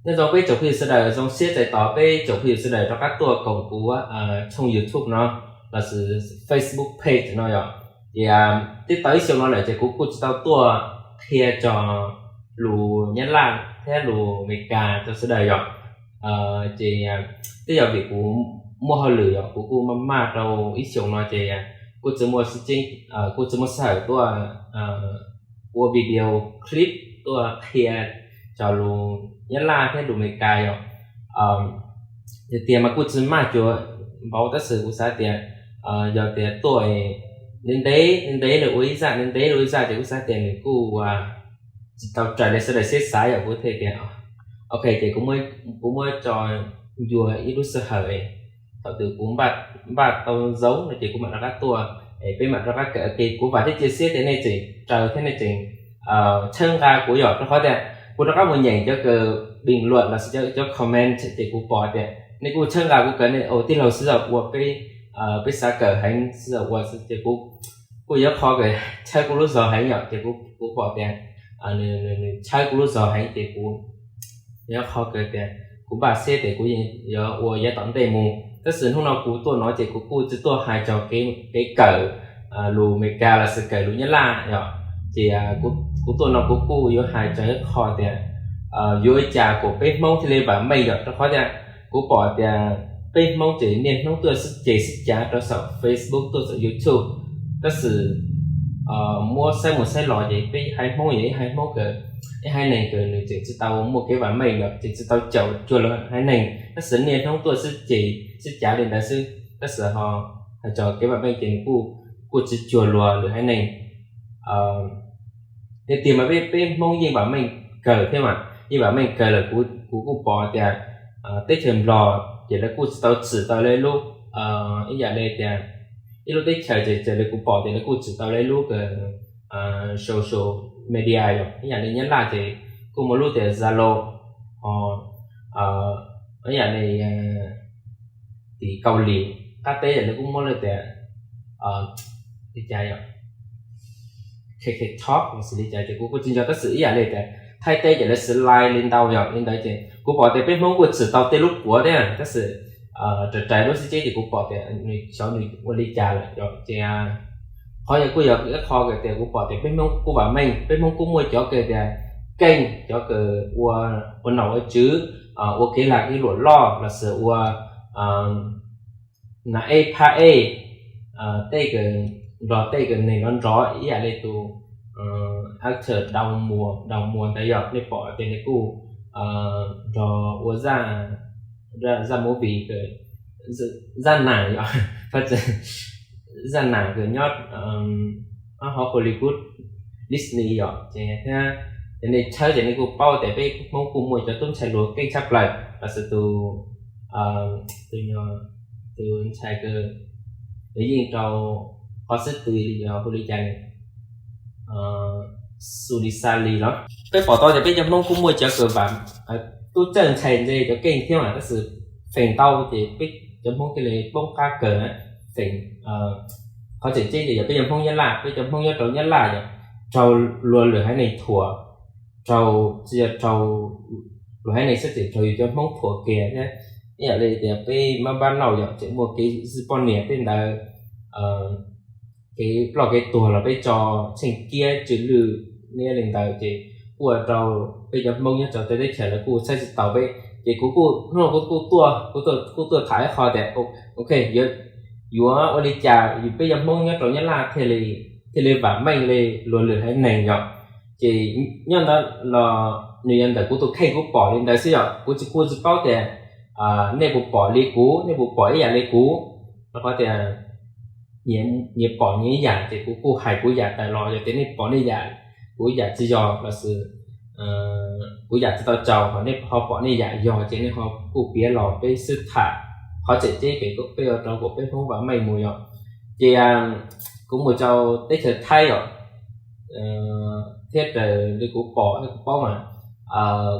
Nyob zoo peb tsoom phooj ywg sawv daws, zoo siab txais tos peb tsoom phooj ywg sawv daws rov qab tuaj koom kuv tshooj YouTube no lossis Facebook page no yom. Ces twb tau ib xyoo no lawm ces kuv kuj tsis tau tuaj qhia txog lus Nyab Laj thiab lus Amelikas rau sawv daws yom. Ces twb yog vim kuv muaj hauj lwm yom, kuv kuj maj maj rau ib xyoos no ces kuj tsis muaj sij hawm tuaj ua video clip tuaj qhia txog lus Nyab Laj thiab lus Amelikas yom. Tiag tiag mas kuj tsis maj cuag npaum tab sis kuv xav tias yog tias tuaj ntev ntev ntev lawm ua ib zaj, ntev ntev lawm ua ib zaj ces kuv xav tias nws kuj tsis tau raws li sawv daws siab xav yom, kuv thiaj tias ok ces kuv muab tso ncua ib lub sij hawm thaum twg kuv npaj tau zoo no ces kuv mam rov qab tuaj, peb mam rov qab kawm. Kuv vam thiab cia siab tias nej tseem raws thiab nej tseem txhawb nqa kuv yom, rau qhov tias kuv rov qab mus nyeem cov kws bình luận lossis cov comment ces kuv pom tias nej kuj txhawb nqa kuv kawm, nej ua tij laug xwb os, ua peb xav kawm heev xwb os, ua ces kuv kuj yog qhov kws txhawb kuv lub zog heev yom, ces kuv pom tias nws txhawb kuv lub zog heev ces kuv yog qhov kws tias kuv npaj siab tias kuv yuav ua yav tom ntej mus. Tab sis hnub no kuv tuaj no ces kuv kuj tsis tuaj hais txog kev kawm lus Amelikas lossis kawm lus Nyab Laj yom. Ces kuv tuaj no kuv kuj yuav hais txog ib qho tias yuav ua cas kom peb Hmoob thiaj li vam meej yom, rau qhov tias kuv pom tias peb Hmoob ces niaj hnub tuaj sib ceg sib cav rau saum Facebook tuaj saum YouTube, tab sis muab saib mus saib los ces peb haiv Hmoob yog ib haiv Hmoob kws, ib haiv neeg kws nws tseem tsis tau muaj kev vam meej yom, tseem tsis tau caum cuag luag haiv neeg, tab sis niaj hnub tuaj sib ceg sib cav li ntawd xwb, tab sis ho hais txog kev vam meej ces nws kuj tsis cuag luag lwm haiv neeg. Tiag tiag mas peb Hmoob yeej vam meej kawg thiab mas, yeej vam meej kawg lawm. Kuv kuj pom tias teb chaws Nplog ces lawv kuj tsis tau tsim tau li lub, ib yam li tias ib lub teb chaws ces raws li kuv pom tias lawv kuj tsim tau li lub social media yom, ib yam li Nyab Laj ces kuj muaj lub tias Zalo, ho ib yam li tim Kaus Lim qab teb ces lawv kuj muaj lub tias li cas yom, K K Talk los xws li cas ces kuv kuj tsis nco, tab sis ib yam li tias Thaib teb ces lawv siv Line li ntau yom, li ntawd ces kuv pom tias peb Hmoob kuj tsim tau tej lub puav thiab, tab sis raws raws lub sib ceb ces kuv pom tias nws xyov nws ua li cas lawm yom. Ces qhov yog kuj yog ib qho tias kuv pom tias peb Hmoob kuj vam meej, peb Hmoob kuj muaj cov kws tias keej, cov kws ua, ua nom ua tswv, ua kev lag kev luam loj los sis ua nas ej phab ej, tej kws nrog tej kws neeg nrov nrov ib yam li tus actor Dau Muas, Dau Muas ntawd yom, nej pom tias nws kuj nrog ua zaj, zaj movie, zaj nam yom, zaj nam kws nyob hauv Hollywood, Disney yom, ces thiab ces nej tshawb ces nej kuj paub tias peb Hmoob kuj muaj cov tub ntxhais hluas keej tshaj plaws, los sis tus, tus, tus ntxhais kws nws yeej rau qhov xib tw hu li cas ne, Su Li Sa Li los. Peb pom tau tias peb cov Hmoob kuj muaj cov kws vam, tub txawj ntxhais ntse cov keej thiab mas, tab sis feem ntau ces peb cov Hmoob thiaj li poob qab kawg na. Feem, qhov tseem ceeb ces yog peb cov Hmoob Nyab Laj, peb cov Hmoob nyob rau Nyab Laj yom, raug luag lwm haiv neeg thuam, raug, tsis yog raug luag haiv neeg xwb, tseem raug yus cov Hmoob thuam kiag thiab. Ib yam li tias peb mab npab nauj yom, tseem muaj kev zij poj niam tej ntawd, kev ploj kev tuag los peb tso tsheej kiab tsw lwj niab li ntawd ces kuj ua rau peb cov Hmoob nyob rau tej teb chaws lawv kuj saib tsis taus peb. Ces kuv kuj, hnub no kuv kuj tuaj, kuv kuj tuaj tham ib qho tias ok, yuav, yuav ua li cas yus peb cov Hmoob nyob rau Nyab Laj thiaj li, thiaj li vam meej li luag lwm haiv neeg yom. Ces nyob ntawd los nws yog ntawm kuv tus kheej kuv pom li ntawd xwb yom, kuv tsis, kuj tsis paub tias nej puas pom li kuv, nej puas pom ib yam li kuv, rau qhov tias nyias pom nyias ib yam ces kuv kuj hais kuv yam tawm los, yog tias nej pom nej yam, kuv yam tsis yog los sis kuv yam tsis tau tsaus, ho nej ho pom nej yam yog ces nej ho kuj piav los peb sib tham. Qhov tseem ceeb peb ua rau kom peb Hmoob vam meej mus yom. Ces kuv mus rau teb chaws Thaib yom, thiab raws li kuv pom kuv paub mas,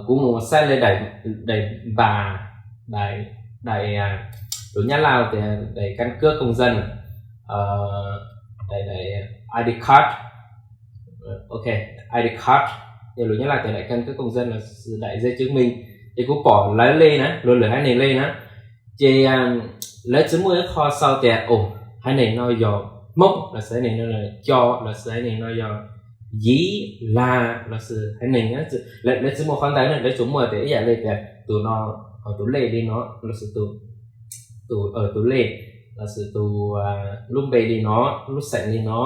kuv mus saib li daim, daim npas, daim, daim, lus Nyab Laj tias daim căn cước công dân, daim, daim I D card, ok, I D card, yog lus Nyab Laj tias daim căn cước công dân los sis daim giấy chứng minh. Ces kuv pom lawv li na, luag lwm haiv neeg li na, ces lawv tsis muaj ib qho sau tias, o, haiv neeg no yog Hmoob los sis haiv neeg no yog Co los sis haiv neeg no yog Yiv, Lag los sis haiv neeg, lawv tsis muaj qhov ntawd na, lawv tsuas muaj tias ib yam li tias tus no, tus lej li no los sis tus, tus lej los sis tus, lub npe li no, lub xeem li no,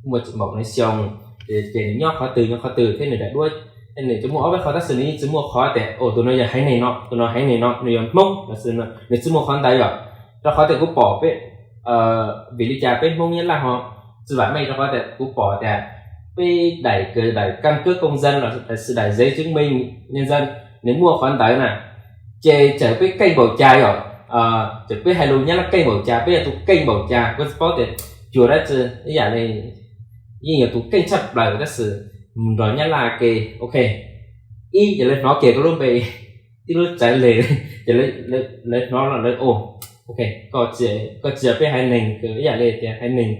muaj tsis npaum no xyoo, ces nws nyob qhov twg nyob qhov twg thiab nws daim duab, nws tsuas muaj ob peb qho tab sis nws yeej tsis muaj qhov tias, o, tus no yog haiv neeg no, tus no haiv neeg no, nws yog Hmoob los sis nws tsis muaj qhov ntawd yom. Rau qhov tias kuv pom peb, vim li cas peb Hmoob Nyab Laj ho tsis vam meej, rau qhov tias kuv pom tias peb daim, daim căn cước công dân los sis daim giấy chứng minh nhân dân, nws muaj qhov ntawd na, ces txawm peb keej npaum cas yom, txawm peb hais lus Nyab Laj keej npaum cas, peb yog tus keej npaum cas, kuv tsis paub tias cuag dab tsi, ib yam li yeej yog tus keej tshaj plaws tab sis mus nrog Nyab Laj ke, ok, ib ces lawv hnov kiag koj lub npe, ib lub tsawv li, ces lawv hnov lawv, o, ok, koj tsis yog peb haiv neeg, ib yam li tias haiv neeg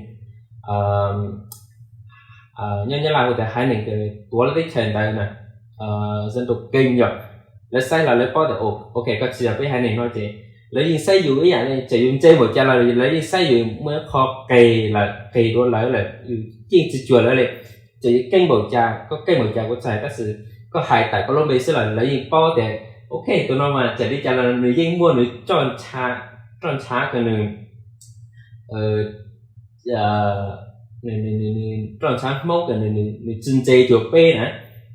nyob Nyab Laj hu tias haiv neeg tuav lub teb chaws ntawd na, dân tộc Kinh yom. Lawv saib los lawv paub tias, ok, koj tsis yog peb haiv neeg no ces lawv yeej saib yus ib yam li txawm yus ntse npaum cas los lawv yeej saib yus muaj ib qho qis lawm, qis dua lawv lawm, yus yeej tsis cuag lawv li. Txawm yus keej npaum cas, koj keej npaum cas kuv tsis hais tab sis koj hais tawm koj lub npe xwb los lawv yeej paub tias, ok, tus no mas txawm li cas los nws yeej muaj nws roj ntshav kws nws roj ntshav Hmoob kws nws tsis ntse cuag peb na.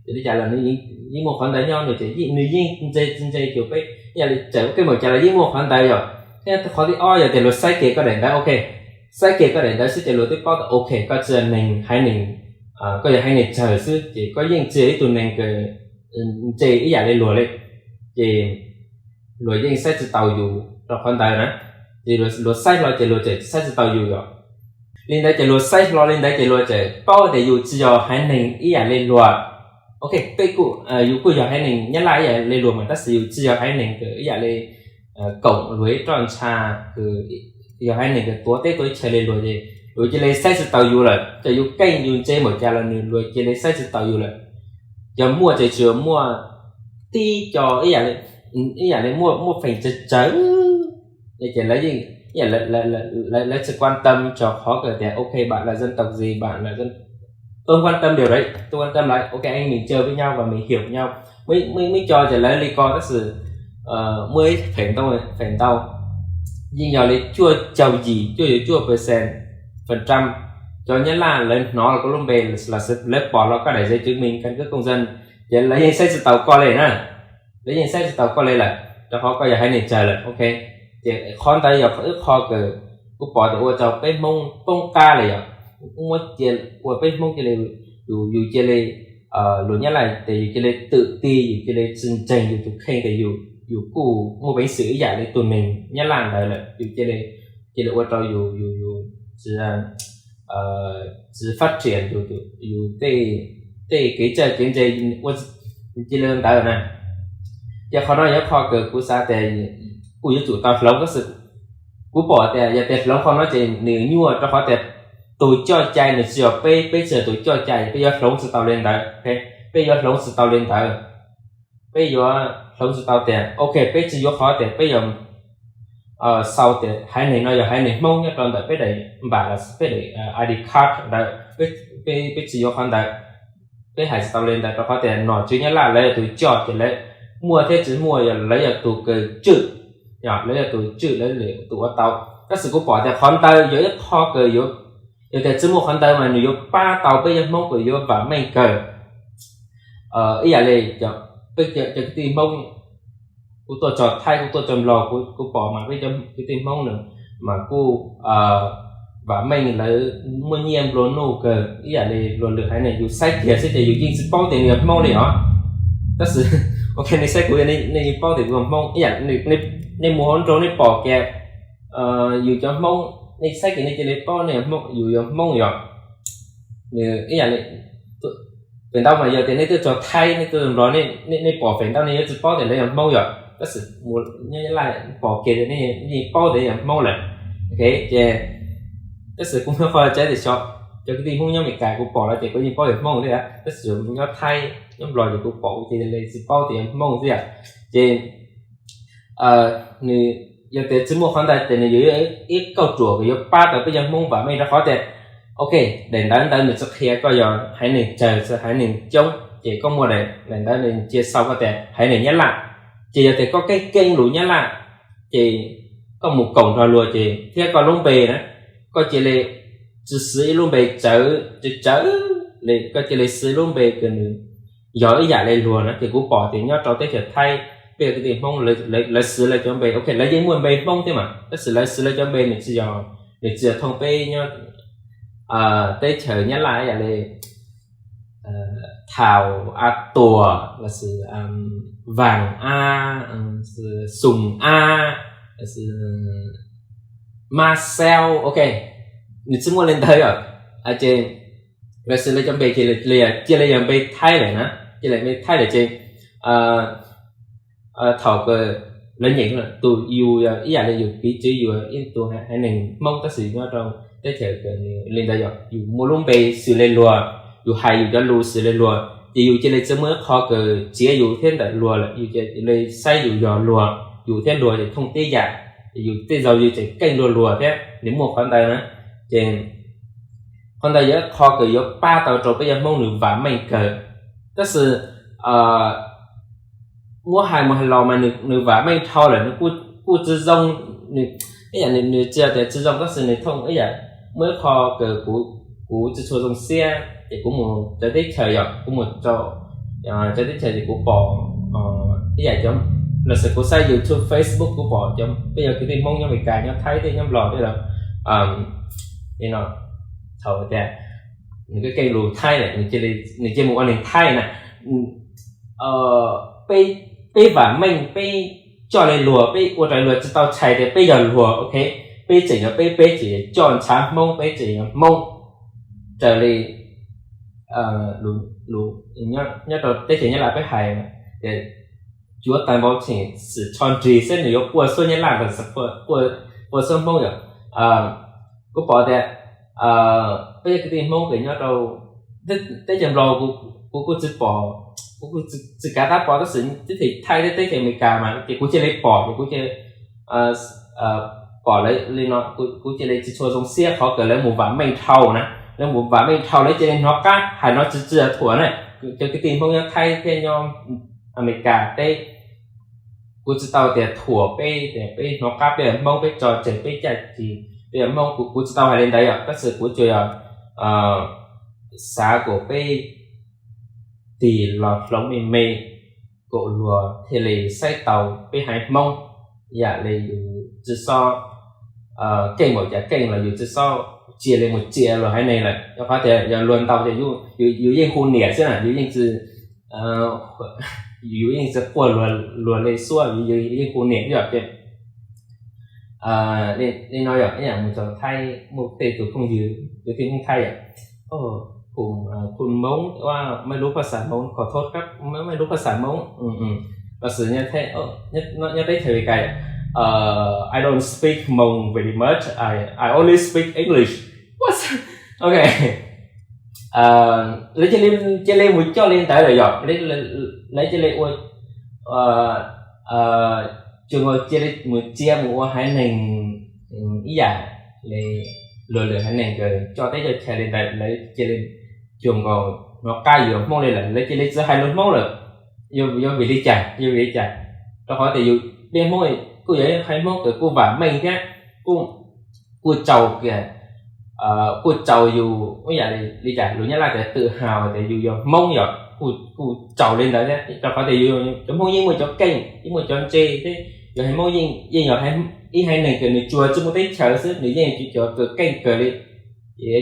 Txawm li cas los nws yeej muaj qhov ntawd nyob, nws yeej ntse tsis ntse cuag peb, ib yam li txawm keej npaum cas los yeej muaj qhov ntawd yom. Thiab qhov thib ob yog tias luag saib kiag koj daim ntawv, ok, saib kiag koj daim ntawv xwb ces luag twb paub tias, ok, koj tsis yog neeg haiv neeg, koj yog haiv neeg tsawg xwb ces koj yeej tsis yog ib tug neeg kws ntse ib yam li luag li. Ces luag yeej saib tsis taus yus rau qhov ntawd na. Ces luag saib hlo ces luag txawm saib tsis taus yus yom. Li ntawd ces luag saib hlo li ntawd ces luag txawm paub tias yus tsis yog haiv neeg ib yam li luag. Ok, peb kuj, yus kuj yog haiv neeg Nyab Laj ib yam li luag mas tab sis yus tsis yog haiv neeg kws ib yam li koom luag ib roj ntsha kws yog haiv neeg kws tuav teb tuav chaw li luag ces luag cia li saib tsis taus yus lawm. Txawm yus keej yus ntse npaum cas los nws luag cia li saib tsis taus yus lawm. Yog muaj ces tsuas muaj tib co ib yam li muaj, muaj feem tsawg tsawg ces lawv yeej, lawv tsis quan tâm rau qhov kws tias, ok, bạn là dân tộc gì, bạn là dân, tôi không quan tâm điều đấy, tôi quan tâm là, ok, anh mình chơi với nhau và mình hiểu nhau. Muaj ib co ces lawv li ko tab sis muaj ib feem ntau, feem ntau yeej yog li cuaj caug yim, cuaj caug cuaj percent, phần trăm cov Nyab Laj lawv hnov los koj lub npe los lawv pom los koj daim giấy chứng minh căn cước công dân ces lawv yeej saib tsis taus koj li na. Lawv yeej saib tsis taus koj li lawm rau qhov koj yog haiv neeg tsawg lawm, ok. Ces qhov ntawd yog ib qho kws kuv pom tias ua rau peb Hmoob poob qab li yom. Muab cia, ua peb Hmoob cia li, yus, yus cia li, luag Nyab Laj tias yus cia li tự ti, yus cia li tsis ntseeg yus tus kheej tias yus, yus kuj muaj peev xwm ib yam li tus neeg Nyab Laj ntawd lawm, yus cia li, cia li ua rau yus, yus, yus tsis, tsis phát triển yus, yus tej, tej kev txawj kev ntse ua cia li ntawd na. Ces qhov no yog qhov kws kuv xav tias kuj yuav tsum tau hloov tab sis kuv pom tias yog tias hloov qhov no ces nws nyuaj rau qhov tias tus coj cai nws tsis yog peb, peb tsis yog tus coj cai, peb yuav hloov tsis tau li ntawd, peb yuav hloov tsis tau li ntawd. Peb yuav hloov tsis tau tias, ok, peb tsis yuav qhov tias peb yuav sau tias haiv neeg no yog haiv neeg Hmoob nyob rau ntawm peb daim npam los peb daim I D card ntawd, peb tsis yuav qhov ntawd. Peb hais tsis tau li ntawd rau qhov tias nom tswv Nyab Laj lawv yog tus coj ces lawv muaj thiab tsis muaj yog lawv yog tus kws tswj, lawv yog tus tswj, lawv tus ua tau. Tab sis kuv pom tias qhov ntawd yog ib qho kws yog tias tsis muaj qhov ntawd mas nws yuav pab tau peb cov Hmoob kws yuav vam meej kawg. Ib yam li peb cov kwv tij Hmoob, kuv tuaj txog Thaib, kuv tuaj txog Nplog, kuv pom mas peb cov kwv tij Hmoob nws mas kuj vam meej, lawv muaj nyiaj nplua nuj kawg ib yam li luag lwm haiv neeg. Yus saib kiag xwb ces yus yeej tsis paub tias nws yog Hmoob li os. Tab sis, ok, nej saib kuv, nej yeej paub tias kuv yog Hmoob ib yam. Nej mus hauv nroog nej pom kiag yus cov Hmoob, nej saib kiag nej cia li paub nej yog Hmoob, yus yog Hmoob yog. Nws ib yam li, feem ntau mas yog tias nej tuaj txog Thaib, nej tuaj txog Nplog, nej pom feem ntau nej yuav tsis paub tias lawv yog Hmoob yog, tab sis mus nyob Nyab Laj pom kiag tias nej yeej paub tias yog Hmoob lawm. Ok, ces tab sis kuv muaj qhov tsaib tias xyov cov kwv tij Hmoob nyob Amelikas kuv pom lawv ces kuv yeej paub yog Hmoob thiab, tab sis nyob Thaib nyob Nplog ces kuv pom ces li tsis paub tias yog Hmoob xwb yom. Ces nws yog tias tsis muaj qhov ntawd ces nws yuav ib kauj ruam uas yuav pab tau peb cov Hmoob vam meej rau qhov tias, ok, daim ntawv ntawd nws tsis qhia koj yog haiv neeg tsawg, haiv neeg coob, ces koj muaj daim ntawv nws cia sau koj tias haiv neeg Nyab Laj. Ces yog tias koj keej keej lus Nyab Laj, ces koj mus koom nrog luag ces thiab koj lub npe na, koj cia li tsis siv ib lub npe tsawv tsawv, koj cia li siv lub npe uas nws yog ib yam li luag na. Ces kuv pom tias nyob rau teb chaws Thaib, peb cov kwv tij Hmoob lawv siv lawv cov npe, ok, lawv yeej muaj npe Hmoob thiab mas, tab sis lawv siv lawv cov npe nws tsis yog, nws tsis yog thooj peb nyob teb chaws Nyab Laj ib yam li Thauj A Tuam lossis Vaaj A, Xoo A, lossis Mab Xeeb, ok, nws tsis muaj li ntawd yom. Ces lawv siv lawv cov npe cia li yog npe Thaib lawm na, cia li npe Thaib lawm ces thaum uas lawv nyeem tus yus yog ib yam li yus piv txwv yus ib tug haiv neeg Hmoob tab sis nyob rau teb chaws li ntawd yog yus muaj lub npe xws li luag, yus hais yus cov lus xws li luag, ces yus cia li tsis muaj ib qho uas txiav yus thiab ntawm luag lawm, yus cia li saib yus yog luag, yus thiab luag ces thooj tib yam, yus tej zaum yus tseem keej dua luag thiab, nws muaj qhov ntawd na. Ces qhov ntawd yog ib qho uas yuav pab tau rau peb cov Hmoob nws vam meej kawg. Tab sis muab hais mus hais los mas nws vam meej dhau lawm, nws kuj tsis zoo, nws ib yam nws tsis yog tias tsis zoo tab sis nws thooj ib yam muaj ib qho uas kuv tsis tshua zoo siab ces kuv mus cov teb chaws yom, kuv mus rau cov teb chaws ces kuv pom ib yam cov, lossis kuv saib YouTube, Facebook, kuv pom cov peb cov kwv tij Hmoob nyob Amelikas, nyob Thaib thiab nyob Nplog thiab lawm, li no, thaum tias nws keej keej lus Thaib lawm, nws cia mus ua neeg Thaib na. Peb vam meej, peb coj li luag, peb ua rau luag tsis tau txhais tias peb yog luag, ok, peb tseem yog peb, peb tseem coj ntshav Hmoob, peb tseem yog Hmoob raws li nyob rau teb chaws Nyab Laj peb hais tias cuav tais npau tseem xwm tsho nrig xwb nws yuav quaj suab Nyab Laj los quaj suab Hmoob yom. Kuv pom tias peb cov kwv tij Hmoob uas nyob rau teb chaws Nplog, kuv kuj tsis pom, kuv kuj tsis kav tab pom, tab sis teb chaws Thaib thiab teb chaws Amelikas mas ces kuv cia li pom ces kuv cia pom lawv li no, kuv cia li tsis tshua zoo siab qhov uas lawv mus vam meej dhau na, lawv mus vam meej dhau, lawv cia li hnov qab hais no tsis txia thuam na. Cov kwv tij Hmoob nyob Thaib thiab nyob Amelikas teb, kuv tsis tau tias thuam peb, tias peb hnov qab peb yog Hmoob, peb tso tseg peb caj ces peb yog Hmoob, kuv tsis tau hais li ntawd yom, tab sis kuv tsuas yog xav kom peb tig los hloov me me, kom luag thiaj li saib tau peb haiv Hmoob, yam li yus tsis xob keej npaum cas keej los yus tsis xob cia li mus txia luag haiv neeg lawm, rau qhov tias yog luag ntaus ces yus yeej hu niam xwb na, yus yeej tsis, yus yeej tsis quaj luag li suab, yus yeej hu niam xwb yom. Ces li no yog ib yam mus rau Thaib, muaj tej tus phooj ywg, tus tij Hmoob Thaib yom, คุณมง ว่า ไม่รู้ภาษามง ขอโทษครับ ไม่ ไม่รู้ภาษามง los sis nyob teb chaws Amelikas, I don't speak Hmong very much, I I only speak English. What? Ok, lawv cia li mus coj li ntawd lawm yom, lawv cia li ua, tsuas cia li mus txia mus ua haiv neeg ib yam li luag lwm haiv neeg coj teb coj chaw li ntawd, lawv cia li cuag nkaus hnov qab yus Hmoob li lawm, lawv cia li tsis hais lus Hmoob lawm. Yog vim li cas? Yog vim li cas? Rau qhov tias yus, peb Hmoob kuj yog haiv Hmoob uas kuj vam meej thiab kuj tsaus, kuj tsaus yus ib yam li cas lus Nyab Laj tias tự hào tias yus yog Hmoob yom, kuj tsaus li ntawd thiab, rau qhov tias yus cov Hmoob yeej muaj cov keej, yeej muaj cov ntse thiab, yus haiv Hmoob yeej yog ib haiv neeg uas nws tsuas tsis muaj teb chaws xwb, nws yeej cov keej kawg li.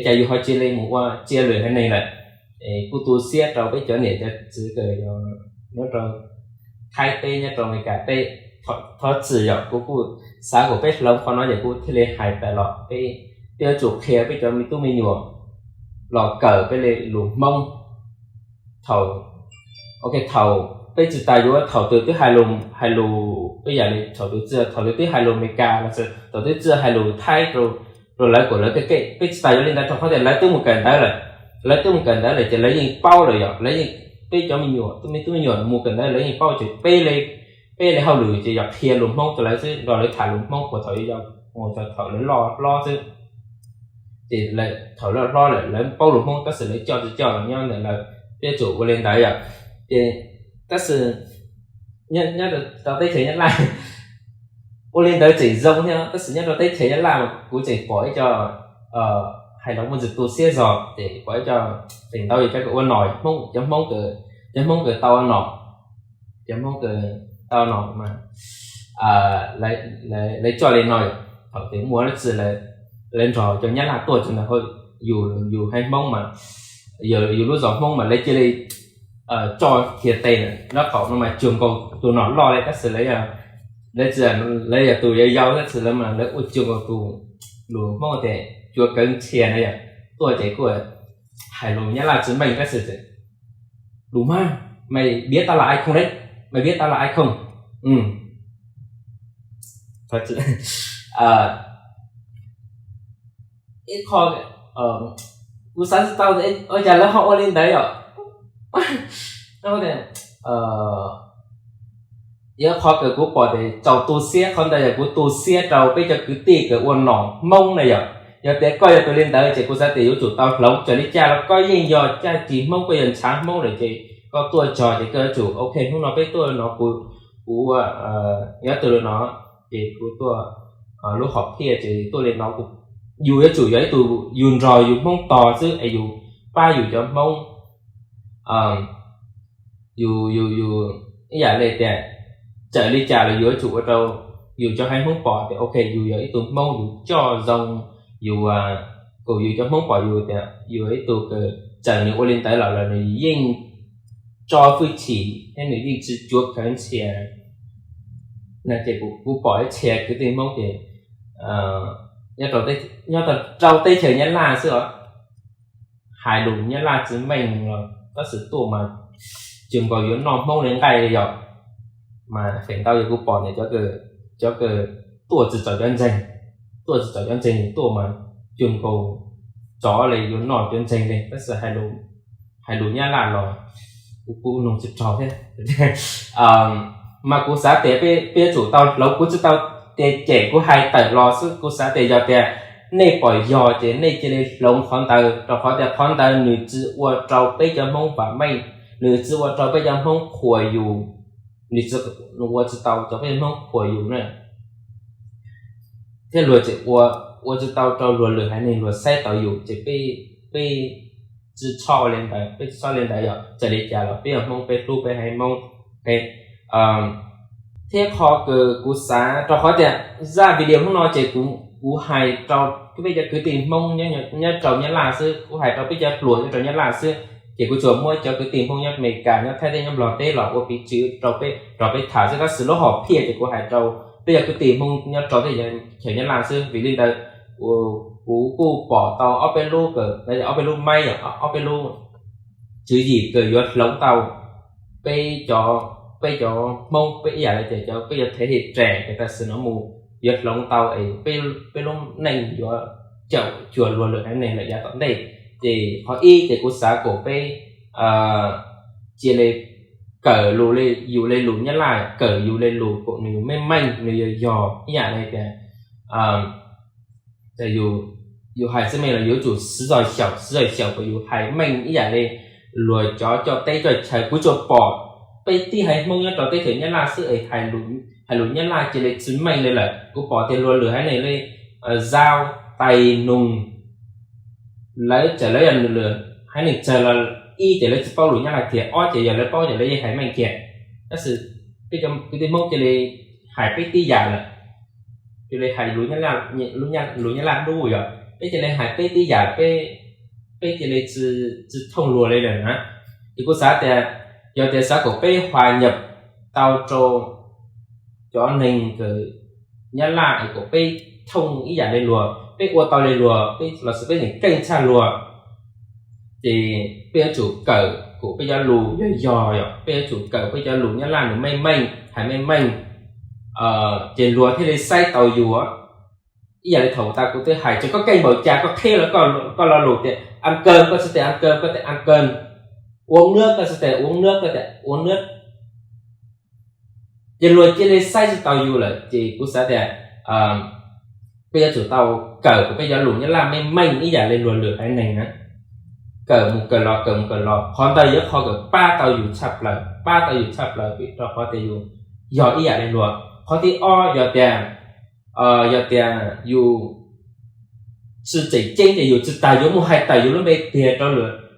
Cas yus ho cia li mus ua txia lwm haiv neeg lawm? Kuj tu siab rau peb cov niam cov txiv uas nyob rau Thaib teb, nyob rau Amelikas teb, thov txim yom, kuv kuj xav kom peb hloov qhov no ces kuv thiaj li hais tas los peb, peb yuav tsum qhia peb cov me tub me nyuam los kawm peb li lus Hmoob. Thaum, ok, thaum peb tsis tas yuav, thaum twg twb hais lus, hais lus ib yam li thaum twg txij, thaum twg twb hais lus Amelikas los sis thaum twg twb hais lus Thaib rau lawv kom lawv keej keej, peb tsis tas yuav li ntawd rau qhov tias lawv twb mus kawm ntawv lawm. Lawv twb mus kawm ntawv lawm ces lawv yeej paub lawm yom, lawv yeej, peb cov me nyuam, me tub me nyuam mus kawm ntawv lawv yeej paub ces peb, peb li hauj lwm ces yog qhia lus Hmoob rau lawv xwb, nrog lawv tham lus Hmoob puag thaum yau, puag thaum lawv loj hlob xwb. Ces thaum lawv hlob lawm lawv paub lus Hmoob tab sis lawv coj tsis coj los nyob ntawm lawv, peb yuav tsum ua li ntawd yom. Ces tab sis nyob rau teb chaws Nyab Laj, ua li ntawd tseem zoo thiab tab sis nyob rau teb chaws Nyab Laj kuv tseem pom ib co hais los muaj ntsis tu siab zog ces pom ib co tseem ntau yog cov kws ua nom Hmoob, cov Hmoob kws, cov Hmoob kws tau ua nom, cov Hmoob kws tau ua nom mas lawv coj li no yom, thaum twg muaj dab tsi lawv nrog cov Nyab Laj tuaj rau ntawd, yus, yus haiv Hmoob mas, yus lub zos Hmoob mas lawv cia li tso kiag tes lawm. Nyob thaum no mas cuag nkaus tus nom loj li tab sis lawv, lawv tsis, lawv yog tus yau yau tab sis lawv mas lawv ua cuag nkaus tus, lus Hmoob tias cuav kawv nrhias na yom, tuaj ces kuj hais lus Nyab Laj tsis meej tab sis, Đủ mà, mày biết tao là ai không đấy, mày biết tao là ai không? Ib qho kuv xav tsis tau ua cas lawv ho ua li ntawd yom. Yog qhov kws kuv pom tias txaus tu siab, qhov ntawd yog kuv tu siab rau peb cov kwv tij kws ua nom Hmoob na yom. Yog tias koj yog tus li ntawd ces kuv xav tias yuav tsum tau hloov, txawm li cas los koj yeej yog caj ces Hmoob, koj yog ntshav Hmoob lawm ces koj tuaj txog ces koj yuav tsum ok, hnub no peb tuaj no kuv, kuv nyob tau li no ces kuv tuaj lub hom phiaj ces tuaj li no, yus yuav tsum yog ib tug yus nrog yus Hmoob tog xwb es yus pab yus cov Hmoob, yus, yus, yus ib yam li tias txawm li cas los yus yuav tsum ua rau yus cov haiv Hmoob pom tias ok yus yog ib tug Hmoob, yus coj zoo, yus, kom yus cov Hmoob pom yus tias yus yog ib tug kws txawm nws ua li ntawd los los nws yeej tso hwj chim thiab nws yeej tsis cuav kawv nrhias. No ces kuv pom ib txhia kwv tij Hmoob ces nyob rau teb chaws Nyab Laj xwb os, hais lus Nyab Laj tsis meej los tab sis tuaj mas cuag nkaus yuav noj Hmoob li nqaij li yom. Mas feem ntau yog kuv pom tias cov kws tuaj tsis txaus cov ntseeg, tuaj tsis txaus cov ntseeg tuaj mas cuag nkaus tsov li yuav noj cov ntseeg li tab sis hais lus Nyab Laj los kuv kuj mloog tsis raug thiab. Mas kuv xav tias peb yuav tsum tau hloov, kuv tsis tau tias cem, kuv hais tawm los xwb, kuv xav tias yog tias nej pom yog ces nej cia li hloov qhov ntawd, rau qhov tias qhov ntawd nws tsis ua rau peb cov Hmoob vam meej, nws tsis ua rau peb cov Hmoob qhuas yus, nws tsis, nws ua tsis tau rau peb cov Hmoob qhuas yus na. Thiab luag tseem ua, ua tsis tau rau luag lwm haiv neeg luag saib tau yus ces peb, peb tsis txhob li ntawd, peb tsis txhob li ntawd yom. Txawm li cas los peb yog Hmoob, peb hlub peb haiv Hmoob. Thiab qhov kws kuv xav rau qhov tias zaj video hnub no ces kuv, kuv hais rau peb cov kwv tij Hmoob nyob rau Nyab Laj xwb, kuv hais rau peb cov hluas nyob rau Nyab Laj xwb. Ces kuv tsuas muab cov kwv tij Hmoob nyob Amelikas, nyob Thaib teb, nyob Nplog teb los ua piv txwv rau peb, rau peb tham xwb, tab sis lub hom phiaj ces kuv hais rau peb cov kwv tij Hmoob nyob rau teb chaws Nyab Laj xwb. Vim li ntawd kuv kuj pom tau ob peb lub, ob peb lub maib, ob peb lub tswv yim kws yuav hloov tau peb cov, peb cov Hmoob, peb ib yam li tias cov peb cov thế hệ trẻ kws tam sim no mus yuav hloov tau es peb lub neej yuav caum cuag luag lwm haiv neeg lawm yav tom ntej. Ces qhov ib ces kuv xav kom peb cia li kawm lus li yus li lus Nyab Laj, kawm yus li lus kom nws meej meej, nws yog yog ib yam li tias yus hais xwb meej los yus yuav tsum xwv zog xyaum, xwv zog xyaum kom yus hais meej ib yam li luag cov coj teb coj chaw. Kuv tsuas pom peb tib haiv Hmoob nyob rau teb chaws Nyab Laj xwb es hais lus Nyab Laj cia li tsis meej li lawm. Kuv pom tias luag lwm haiv neeg li Zao, Tais, Noog, lawv txawm lawv yog lwm haiv neeg tsawg los ib ces lawv tsis paub lus Nyab Laj kiag, ob ces yog lawv paub ces lawv yeej hais meej kiag. Tab sis peb cov kwv tij Hmoob cia li hais peb tib yam lawm, cia li hais lus Nyab Laj dub yom, peb cia li hais peb tib yam, peb cia li tsis thooj luag li lawm na. Ces kuv xav tias yog tias xav kom peb hòa nhập tau rau cov neeg kws Nyab Laj es kom peb thooj ib yam li luag, peb ua tau li luag, peb los sis peb tseem keej tshaj luag, ces peb yuav tsum kawm kom peb cov lus yog yog yom, peb yuav tsum kawm peb cov lus Nyab Laj nws meej meej, hais meej meej. Ces luag thiaj li saib tau yus. Ib yam li thaum tas kuv twb hais tias koj keej npaum cas koj qhia los koj lo lus tias ăn cơm, koj tsis tias ăn cơm, koj tias ăn cơm. uống nước, koj xav tias uống nước, koj tias uống nước, ces luag cia li saib tsis tau yus lawm. Ces kuv xav tias peb yuav tsum tau kawm kom peb cov lus Nyab Laj meej meej ib yam li luag lwm haiv neeg na. Kawm mus kawm los, kawm mus kawm los, qhov ntawd yog qhov kawm pab tau yus tshaj plaws, pab tau yus tshaj plaws vim rau qhov tias yus yog ib yam li luag. Qhov thib ob yog tias, yog tias yus tsis tseem ceeb ces yus tsis tas yuav mus hais tawm yus lub npe tiag rau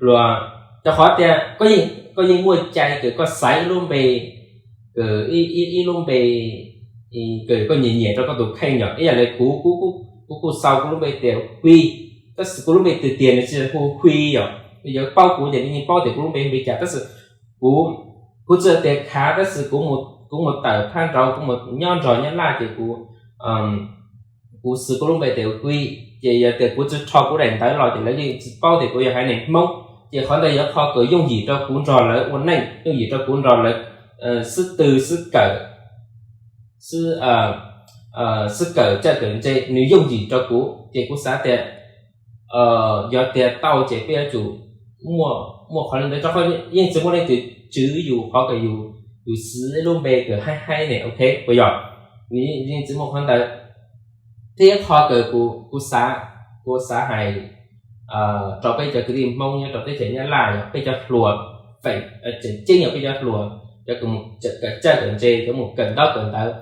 luag, rau qhov tias koj yeej muaj cai kawm koj xaiv ib lub npe, kawm ib lub npe kawm koj nyiam nyiam rau koj tus kheej yom. Ib yam li kuv, kuv kuj xaus kuv lub npe tias Hui, tab sis kuv lub npe tiag tiag nws tsis hu Hui yom. Yog paub kuv ces nws yeej paub tias kuv lub npe hu li cas, tab sis kuv, kuv tsis tias khav, tab sis kuv mus tawm phab nraud, kuv mus nyob nrog Nyab Laj ces kuv, kuv xaiv kuv lub npe tias Hui, ces yog tias kuv tsis rho kuv daim ntawv los ces lawv yeej tsis paub tias kuv yog haiv neeg Hmoob. Ces qhov ntawd yog qhov kawm yooj yim rau kuv nrog lawv ua neej, yooj yim rau kuv nrog lawv xib tw, xib kawm, xib, xib kawm txawj kawm ntse, nws yooj yim rau kuv. Ces kuv xav tias yog tias tau ces peb yuav tsum muaj, muaj qhov li ntawd, rau qhov yeej tsis muaj leej twg tswv yus qhov kawm yus, yus xaiv lub npe kawm haib haib ne, ok puas yog? Yeej tsis muaj qhov ntawd. Thiab qhov kawm kuv, kuv xav, kuv xav hais rau peb cov kwv tij Hmoob nyob rau teb chaws Nyab Laj yog peb cov hluas, feem tseem ceeb yog peb cov hluas, cov kawm txawj kawm ntse, cov mus kawm ntaub kawm ntawv.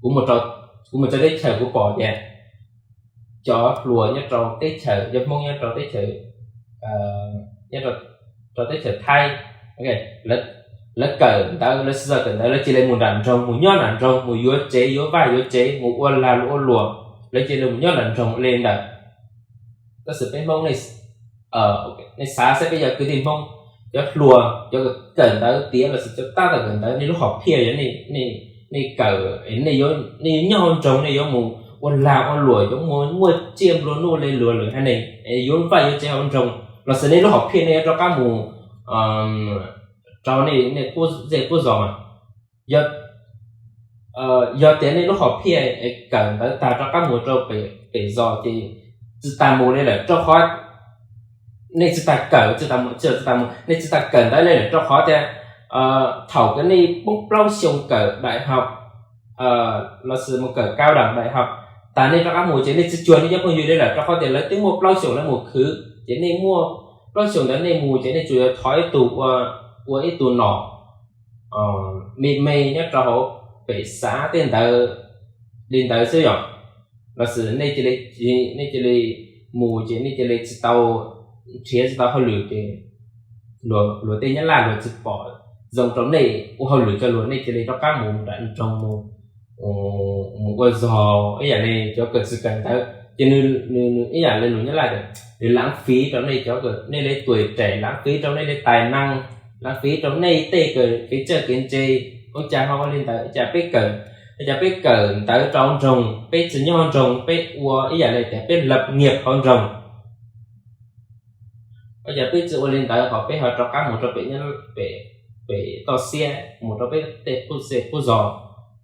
Kuv mus rau, kuv mus rau teb chaws kuv pom tias cov hluas nyob rau teb chaws, cov Hmoob nyob rau teb chaws, nyob rau teb chaws Thaib, lawv kawm ntawv, lawv sib txawj kawm ntawv, lawv cia li mus nram nroog, mus nyob nram nroog, mus yuav tsev yuav vaj yuav tsev, mus ua lag ua luam, lawv cia li mus nyob nram nroog li ntawd. Tab sis peb Hmoob, nej xav saib, peb cov kwv tij Hmoob, cov hluas, cov kawm ntawv tiav los sis cov tab tom kawm ntawv, nej lub hom phiaj yog nej kawm, nej yuav, nej yuav nyob hauv nroog, nej yuav mus ua lag ua luam, yuav mus muaj tsiaj nplua nuj li luag lwm haiv neeg, yuav vaj yuav tsev hauv nroog, los sis nej lub hom phiaj nej yuav rov qab mus rau nej qub zej qub zos mas. Yog, yog tias nej lub hom phiaj es kawm ntawv tag rov qab mus rau pem zos ces tsis tas mus li lawm, rau qhov nej tsis tas kawm, tsis tas mus, tsis tas mus, nej tsis tas kawm ntawv li lawm, rau qhov tias thaum kawg nej poob plaub xyoo kawm đại học los sis mus kawm cao đẳng đại học tag, nej rov qab mus ces nej tsis cuag nej cov phooj ywg li lawm, rau qhov tias lawv twb muaj plaub xyoos lawv mus khwv, ces nej muaj plaub xyoos ntawd nej mus ces nej tsuas yog thov ib tug ua, ua ib tug nom me me nyob rau hauv pem xav tej ntawd li ntawd xwb yom. Los sis nej cia li, nej cia li mus ces nej cia li tsis tau nrhiav, tsis tau hauj lwm ces luag tej Nyab Laj luag tsis pom zoo rau nej ua hauj lwm rau luag, nej cia li rov qab mus nram nroog mus, mus ua zog ib yam li cov kawm tsis kawm ntawv ces nws, nws ib yam li lus Nyab Laj tias nws lãng phí rau nej cov, nej li tuổi trẻ, lãng phí rau nej li tài năng, lãng phí rau nej tej kawm kev txawj kev ntse. Ua cas ho ua li ntawd? Cas peb kawm, cas peb kawm ntawv rau nroog, peb tsis nyob nroog, peb ua ib yam li tias peb lập nghiệp hauv nroog. Ua cas peb tsis ua li ntawd ho peb ho rov qab mus rau pem, pem toj siab, mus rau peb tej qub zej qub zos?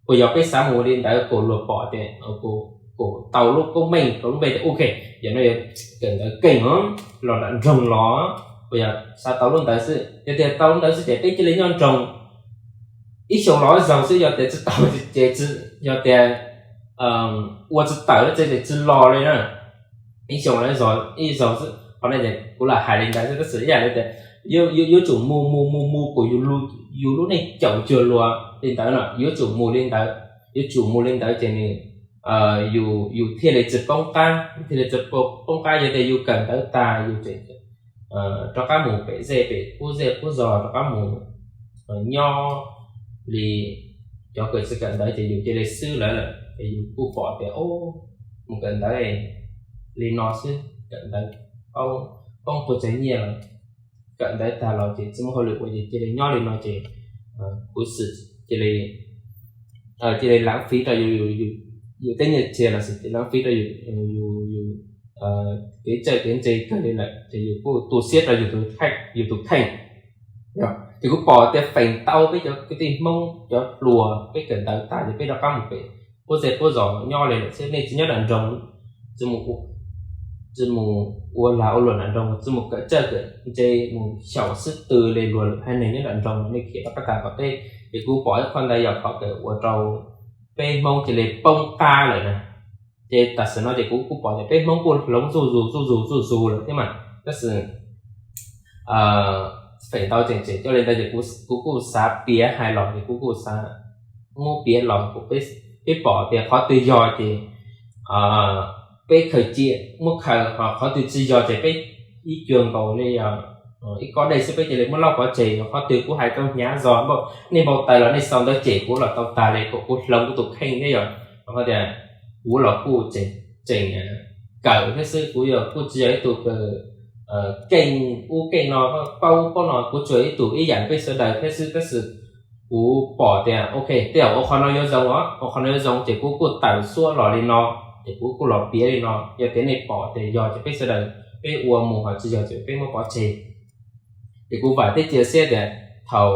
Puas yog peb xav mus li ntawd kom luag pom tias kuv tau lub koob meej, tau lub npe tias ok, yog no yog kawm ntawv keej os, los nram nroog los? Puas yog xav tau lub ntawd xwb? Yog tias tau lub ntawd xwb ces peb cia li nyob nroog ib xyoos los ib zaug xwb, yog tias tsis tau ces, yog tias ua tsis tawm ces tsis los li na. Ib xyoos los ib zaug xwb. Qhov no kuv lam hais li ntawd xwb, tab sis ib yam li tias yuav tsum mus mus mus mus kom yus lub neej caum cuag luag li ntawd no, yuav tsum mus li ntawd, yuav tsum mus li ntawd ces nws, yus thiaj li tsis poob qab, yus thiaj li tsis poob qab. Yog tias yus kawm ntawv tag yus tseem rov qab mus pem zej pem qub zej qub zos, rov qab mus nyob li cov kawm tsis kawm ntawv ces yus cia li xwb lawv lawm ces yus kuj pom tias mus kawm ntawv li no xwb, kawm ntawv poob puas txog nyiaj los, kawm ntawv tag los ces tsis muaj hauj lwm ua ces cia li nyob li no ces kuv xwm cia li, cia li lãng phí rau yus tej nyiaj txiag los sis lãng phí rau yus, yus kev txawj kev ntse kawg li lawm ces yus kuj tu siab rau yus tus kheej. Ces kuv pom tias feem ntau peb cov kwv tij Hmoob, cov hluas, peb kawm ntawv tag ces peb rov qab mus pem qub zej qub zos nyob li lawm xwb, nej tsis nyob nram nroog, tsis mus ua tsi mus ua lag ua luam nram nroog, tsi mus kawm txawj kawm ntse mus xyaum xwb tw li luag lwm haiv neeg nyob nram nroog nej khiav rov qab tas tom tej. Ces kuv pom ib qho ntawd yog qhov kawm ua rau peb Hmoob cia li poob qab lawm na. Ces tam sim no ces kuv kuj pom tias peb Hmoob kuj hloov zuj zus zuj zus zuj zus lawm thiab mas, tab sis feem ntau tseem tseem coj li ntawd ces kuv kuj xav piav hais los ces kuv kuj xav muab piav los, peb pom tias qhov twg yog ces peb khaws cia, muab khaws, ho qhov twg tsis yog ces peb ib cuag nkaus li ib kob dej xwb peb cia li muab laub pov tseg. Qhov twg kuv hais tau hnyav zog, nej npau taws los nej sau ntawv cem kuv los tau tag li, kom kuv hloov kuv tus kheej thiab yog, rau qhov tias kuv los kuj tseem kawm thiab xwb, kuv yog kuj tsis yog ib tug keej ub keej no, paub paub no, kuv tsuas ib tug ib yam peb sawv daws thiab xwb, tab sis kuv pom tias ok, tej zaum ua qhov no yuav zoo os, ua qhov no yuav zoo ces kuv kuj tawm suab los li no, ces kuv kuj los piav li no. Yog tias nej pom tias yog ces peb sawv daws peb ua mus, ho tsis yog ces peb muab pov tseg. Ces kuv vam thiab cia siab tias thaum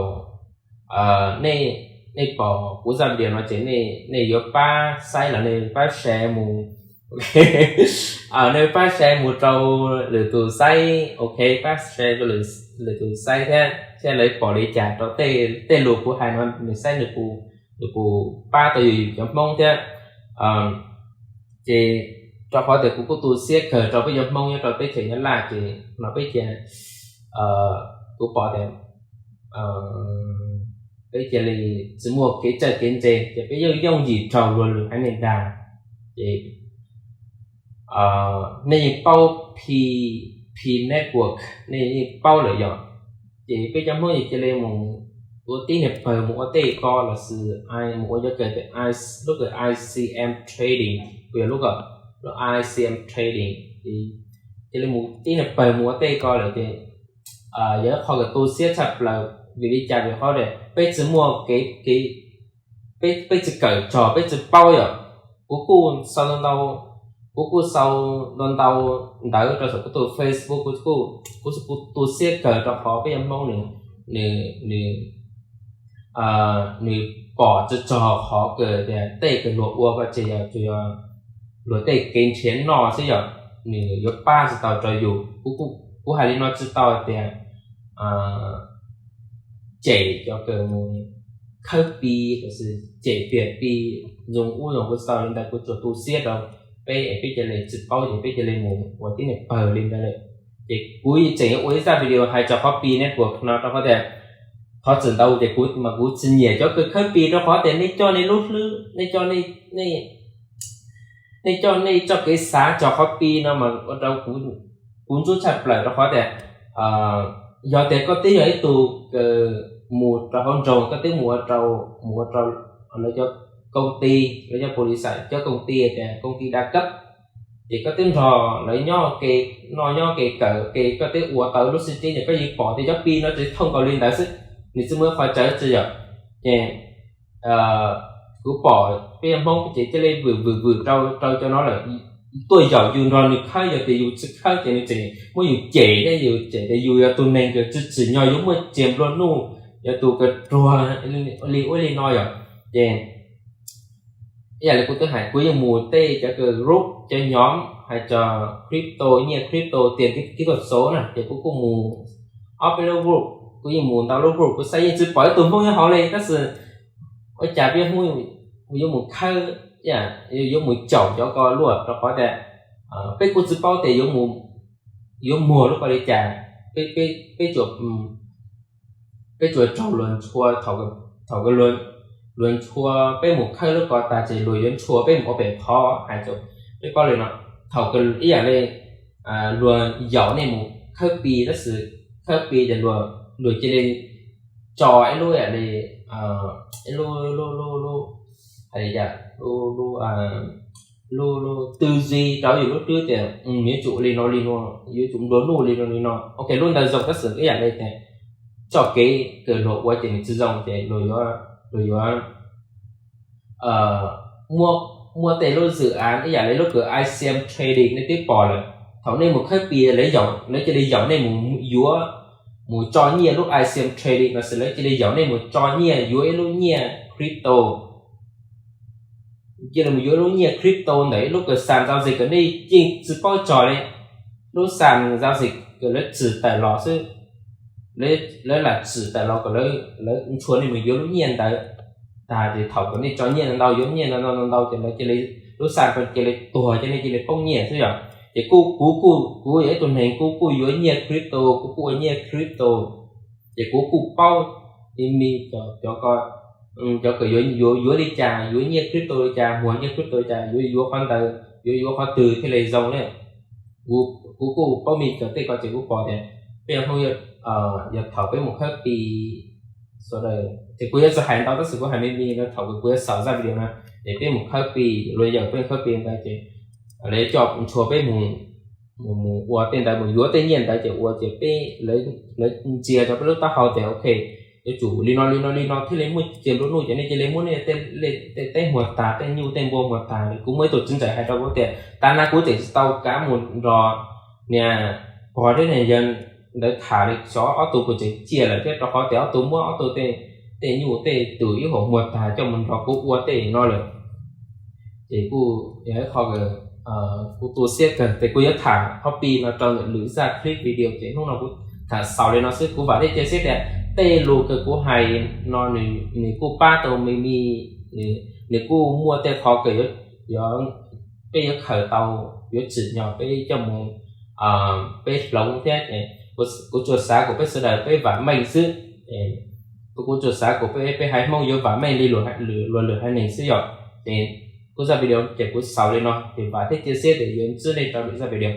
nej pom kuv zaj video no ces nej yuav pab saib los nej pab share mus, nej pab share mus rau lwm tus saib, ok, pab share rau lwm tus saib thiab, thiab lawv pom li cas rau tej lus kuv hais no nws saib nws puas pab tau yus cov Hmoob thiab. Ces rau qhov tias kuv kuj tu siab kawg rau peb cov Hmoob nyob rau teb chaws Nyab Laj ces no peb cia, kuv pom tias peb cia li tsis muaj kev txawj kev ntse ces peb yeej yooj yim raug luag lwm haiv neeg dag. Ces nej yeej paub Pi, Pi Network, nej yeej paub lawm yog, ces peb cov Hmoob yeej cia li mus ua tib niag pawg mus ua tej ko los sis mus ua cov kawm tias lub kawm I C M trading, kuj yog lub kawm, lub I C M trading, cia li mus tib niag pawg mus ua tej ko lawm ces yog ib qho kawm tu siab tshaj plaws. Vim li cas? Vim qhov tias peb tsis muaj kev, peb tsis kawm tsog peb tsis paub yom. Kuv kuj sau ntau, kuv kuj sau ntau ntau ntawv rau saum kuv tus Facebook, kuv kuj tu siab kawg rau qhov peb cov Hmoob nws, nws pom tsis txog qhov kawg tias tej kawg luag ua ko ces yog tsuas yog luag tej kev nrhiav noj xwb yog, nws yuav pab tsis tau rau yus. Kuv hais li no tsis tau tias cem cov kawg mus khawb Pi los sis cem tias Pi zoo ub zoo, kuv tsis tau li ntawd, kuv tsuas tu siab rau peb es peb cia li tsis paub ces peb cia li mus ua tib niag pawg li ntawd lawm. Ces kuv tseem yuav ua ib zaj video hais txog qhov Pi Network no rau qhov tias qhov txawm ntau ces kuv mas kuv tsis nyiam cov kawg khawb Pi rau qhov tias nej coj nej lub hlwb, nej coj nej coj nej txoj kev xav txog qhov Pi no mas ua rau kuv ntxub tshaj plaws rau qhov tias yog tias koj twb yog ib tug kawg mus rau hauv nroog, koj twb mus ua rau, mus ua rau lawv cov koom ti, lawv cov pus lis xais cov koom ti tias koom ti đa cấp, ces koj twb nrog lawv nyob ke, noj nyob ke kawm ke, koj twb ua tau lub xib tib ces koj yeej pom tias cov Pi no tsis thooj nkaus li ntawd xwb, nws tsis muaj qhov txawv tsi yom. Ces kuv pom peb Hmoob ces cia li vwm vwm vwm rau rau cov no lawm, tuaj yaum yus nrog nws khawb, yog tias yus tsis khawb ces nws tseem muab yus cem thiab, yus cem tias yus yog tus neeg kawg tsis tsim nyog yuav muaj txiag nplua nuj, yog tus kawg ruag li ub li no yom. Ces ib yam li kuv twb hais, kuv yeej mus tej cov kawg group cov nhóm hais txog crypto, nyiaj crypto, tiền kỹ, kỹ thuật số na, ces kuv kuj mus ob peb lub group, kuv yeej mus ntau lub group, kuv xav yeej tsis pom ib tug Hmoob nyob hauv li, tab sis ua cas peb Hmoob yuav mus khawb, yuav mus caum cov ko luaj rau qhov tias peb kuj tsis paub tias yuav muag lub ko li cas. Peb, peb tsuas, peb tsuas raug luag ntshua, thaum luag ntshua peb mus khawb lub ko tag ces luag yuav ntshua peb mus ua pem qhov hais tias peb paub li no. Thaum ib yam li luag yaum nej mus khawb Pi, tab sis khawb Pi ces luag, luag cia li tso ib lub yam li, ib lub, lub, lub, lub, hais li cas, lub, lub, lub tư duy rau yus lub hlwb tias yuav tsum li no li no, yuav tsum nplua nuj li no li no. Ok, lub ntawd zoo, tab sis ib yam li tias txoj kev kawg luag ua ces nws tsis zoo ces luag yuav, luag yuav muab, muab tej lub dự án ib yam li lub kawg I C M trading nej twb pom lawm. Thaum nej mus khawb Pi lawv yaum, lawv cia li yaum nej mus yuav, mus tso nyiaj lub I C M trading no xwb, lawv cia li yaum nej mus tso nyiaj yuav ib lub nyiaj crypto. Cia li mus yuav lub nyiaj crypto ntawm ib lub kawg sàn giao dịch kawg nej yeej tsis paub txog li. lub sàn giao dịch kom lawv tsim tawm los xwb, lawv lam tsim tawm los kom lawv ntshua nej mus yuav lub nyiaj ntawd tag, ces thaum kom nej tso nyiaj ntau, yuav nyiaj ntau ntau ntau ces lawv cia li, lub sàn cia li tuag, ces nej cia li poob nyiaj xwb yom. Ces kuv kuj, kuv yog ib tug neeg kuv kuj yuav nyiaj crypto, kuv kuj ua nyiaj crypto, ces kuv kuj paub ib me cov, cov kom yuav, yuav li cas, yuav nyiaj crypto li cas, muag nyiaj crypto li cas, yuav yuav qhov ntawd, yuav yuav qhov twg thiaj li zoo ne. Kuv kuj paub me cov tej ko ces kuv pom tias peb yog Hmoob, yog thaum peb mus khawb Pi, ces kuv yuav tsis hais ntau tab sis kuv hais me me no, thaum kuv yuav xaus zaj video no, ces peb mus khawb Pi, luag yawm peb mus khawb Pi ntawd ces lawv coj ntshua peb mus, mus ua tej ntawd, mus yuav tej nyiaj ntawd ces ua ces peb, lawv ntsia rau peb lub taub hau tias ok, yuav tsum li no li no li no thiaj li muaj cia nplua nuj, ces nej cia li muab nej tej teb muag tag, tej nyuj tej npua muag tag. Kuv muaj ib tug txiv ntxawm hais rau kuv tias tav no kuv tseem tsis tau kav mus nrog niag pog thiab niag yawg ntawd tham li, xyov ob tug puas tseem ciaj lawm thiab, rau qhov tias ob tug muab ob tug tej nyuj tej twm ib huam muag tag coj mus nrog kuv ua tej no lawm. Ces kuj yog ib qho kuv tu siab kawg, ces kuv yuav tham qhov Pi no rau lwm zaj clip video, ces hnub no kuv tham xaus li no xwb. Kuv vam thiab cia siab tias tej lus kws kuv hais no nws kuj pab tau me me, nws kuj muaj tej qho kws yuav, peb yuav khaws tau, yuav tsim nyog peb coj mus, peb hloov thiab. Kuv tsuas xav kom peb sawv daws peb vam meej xwb. Kuv tsuas xav kom peb, peb haiv Hmoob yuav vam meej li luag lwm haiv neeg xwb yom. Ces kuv zaj video ces kuv xaus li no, ces vam thiab cia siab tias yuav ntsib nej rau lwm zaj video.